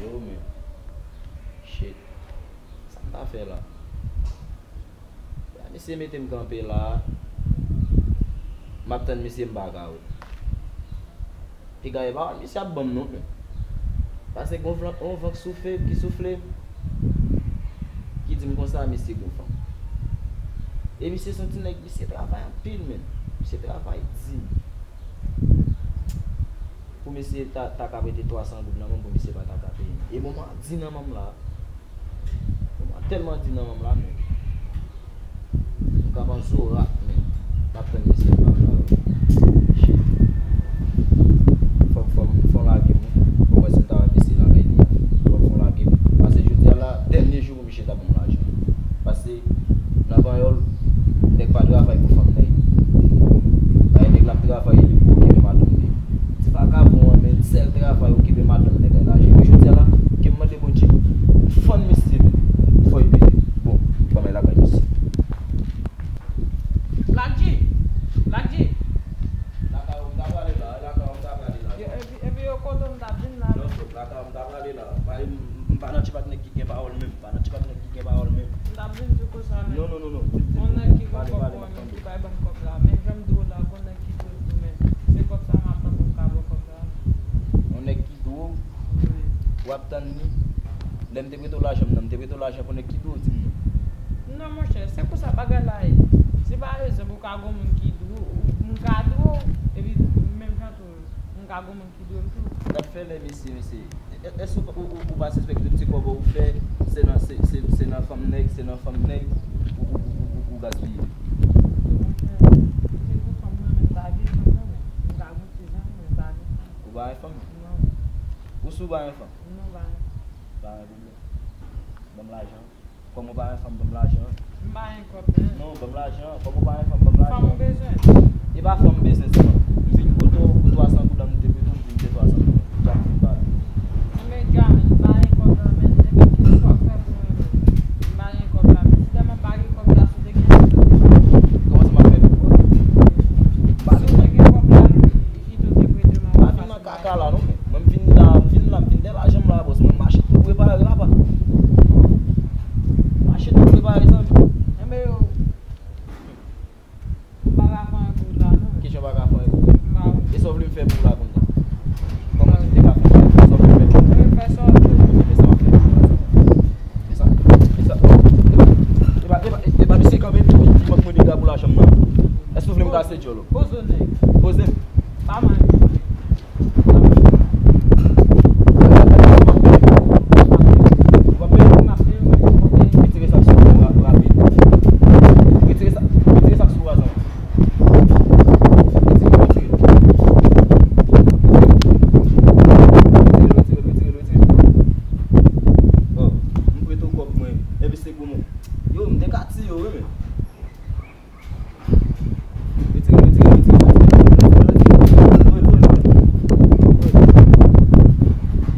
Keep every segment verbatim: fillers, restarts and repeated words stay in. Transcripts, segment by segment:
Yo, men. Shit. Sa m ta fè la? La, misye mete m kanpe la. M ap tann misye, m pa ka wè. Piga e pawòl misye ap ban m non, men. Paske gon van, gon van k soufle, ki soufle, ki di m konsa, misye gon fanm. E misye se yon ti nèg, misye travay anpil, men. Misye travay di. Pou misye ta, ta ka prete twa san goud nan men m, pou misye pa ta ka peye m. E bon, m di nan men m la. Bon, m tèlman di nan men m la, men. M ka panse w rat, men. M ap tann misye, m pa ka wè. Shit. Fò, fò, fò w lage m, wi. Fò w wè si m ta wè misye lakay li a. Fò, fò w lage m. Paske jodi a la, dènye jou pou misye ta ban m lajan. Paske, nan panyòl, nèg pa travay pou fanm nèg. Bay nèg l ap travay, li pou okipe madanm li. Ti vakabon an, men, sèl travay okipe madanm nèg la, lajan. Wi, jodi a la, ke m mande Bondye, fann misye, men, fò l peye. Bon, ban m al lakay misye. Black G! Black G! Lakay ou m ta prale la, lakay ou m ta prale la. Yo, epi, epi yo kote m t ap vin la. Non, lakay ou m ta prale la. Bay, m, m pa nan tip ak nèg ki gen pawòl menm. M pa nan tip ak nèg ki gen pawòl menm. M t ap vin di w konsa menm. Non, non, non, non. Di, di, di, pale, pale, m ap tande. Yon nèg ki gon kòb pou mwen menm, ki bay ban m kòb la. Men janm di w la, gon nèg ki dwe di w menm. Se kòb sa m ap tann pou m ka ba w kòb la. Yon nèg ki dwe w? Wi. W ap tann li. Lè m te prete w lajan m nan, m te prete w lajan pou nèg ki dwe w di m non. Non, monchè, se konsa bagay la ye. Se pa egzanp, ou ka gon moun ki dwe w, moun ka dwe w, epi menm jan tou, moun ka gon moun ki dwe m tou. N ap fè lè mesye, mesye. E, èske ou, ou, ou, ou pa sispèk tout ti kòb ou fè, se nan, se, se, se nan fanm nèg, se nan fanm nèg, ou, ou, ou, ou, ou gaspiye? Monchè, se pou fanm nan, men m pa gen fanm nan, men m ka gon ti jan, men m pa gen fanm. Ou pa gen fanm? Non. Ou si w pa gen fanm? Non, m pa gen fanm. Pa gen pwoblèm. Ban m lajan. Kòm ou pa gen fanm, ban m lajan. M pa gen kòb, non. Non, ban m lajan. Kòm ou pa gen fanm, ban m lajan. Fanm ou bezwen? E pa fanm m bezwen sèlman. M vin kote w pou twa san goud la, m te prete w, m vin te twa san goud la. Djak vin pale. Anben, gade, m pa gen kòb la, men, ebyen, kisa w ap fè pou mwen, men? M pa gen kòb la, men. Si tèlman m pa gen kòb la, si w te gen kòb la, w te ba m. Kòman sa m ap fè pou ou? M pa... Si w te gen kòb la, Ito te prete m anba fas mwen. Pa vin nan kaka la non, men. Mwen m vin la, m vin la, m vin dèyè lajan m la, bòs. Mwen m mache tou prepare la, pa. Mache tou prepare, zanmi. Enben yo, m pa ka fè anyen pou ou la non. Kijan w pa ka fè anyen pou mwen? M pa wè. E sa w vle m fè pou ou la kounye a? Kòman m te ka fè? Sa w vle m fè pou ou? Enben fè sa w vle. Enben sa w ap fè pou ou la, zanmi. E sa, e sa, e pa, e pa, e pa, e pa misye kanpe epi li, li mande mwen dega pou lajan m nan. Èske w vle m kase djòl ou? Poze w nèg. Poze m. Pa mal. Ou p ap peye? M ap peye w, men ou p ap peye. Retire sa k sou ou a rapid. Retire sa, retire sa k sou ou a, zanmi. Retire, retire. Retire, retire, retire, retire. Oh, m prete w kòb mwen. Epi se gwo mo. Yo, m te ka tiye w, wi, men. Retire, retire, retire, retire. Voye l, voye l, voye l. Voye l.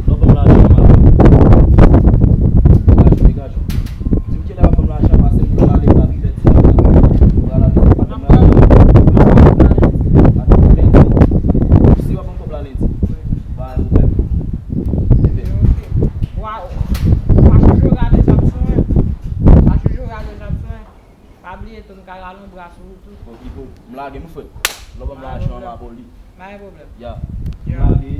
Lè w ban m lajan, m ap ba w. Degaje w, degaje w. Di m kilè w ap ban m lajan, pase m pou m ale pa pi pèdi la. Ou pral ale, ou pa ban m lajan. Atò, lendi. Si w ap ban m kòb la lendi. Pa gen pwoblèm. Enben. Waw. Pa chonje w gade Jackson. Pa chonje w gade Jackson. Pa bliye tou, m ka rale yon bra sou ou tou. Bon, Pipo, m lage m, frè. Lè w ban m lajan an, m a ba w li. Pa gen pwoblèm. Ya. M lage,